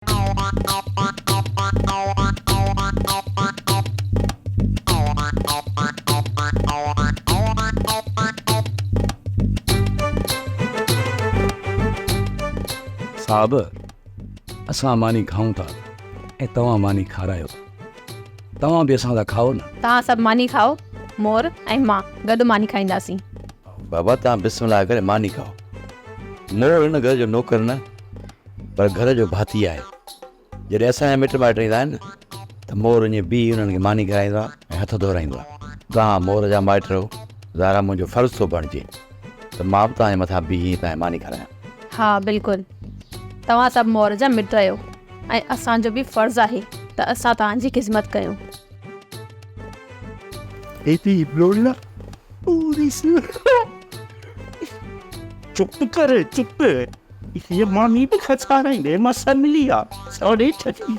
صاحب اسان ماني کائون ٿا ۽ توهان ماني کارايو ٿا. توهان به اسان سان کائو نه. توهان سڀ ماني کائو، مور ۽ مان گڏ ماني کائينداسين. بابا توهان بسم الله ڪري ماني کائو. مور هن گهر جو نوڪر نه پر گهر جو ڀاتي آهي. جڏهن اسان جا مٽ مائٽ ايندا آهن نه ته مور وڃي بيهي انهن کي ماني کارائيندو آهي ۽ هٿ ڌورائيندو آهي. توهان مور جا مائٽ رهو، ظاهر آهي منهنجو فرض ٿو بڻجي ته مان به توهان جي مٿان بيهي توهان کي ماني کارايان. ها بلڪل توهان سڀ مور جا مٽ آهيو ۽ اسان جو به فرض آهي ته اسان توهان جي خذمت ڪيون. چپ ڪر چپ هيء ماني به کسارائيندي مان سملي آ ساڙي ڇڏي.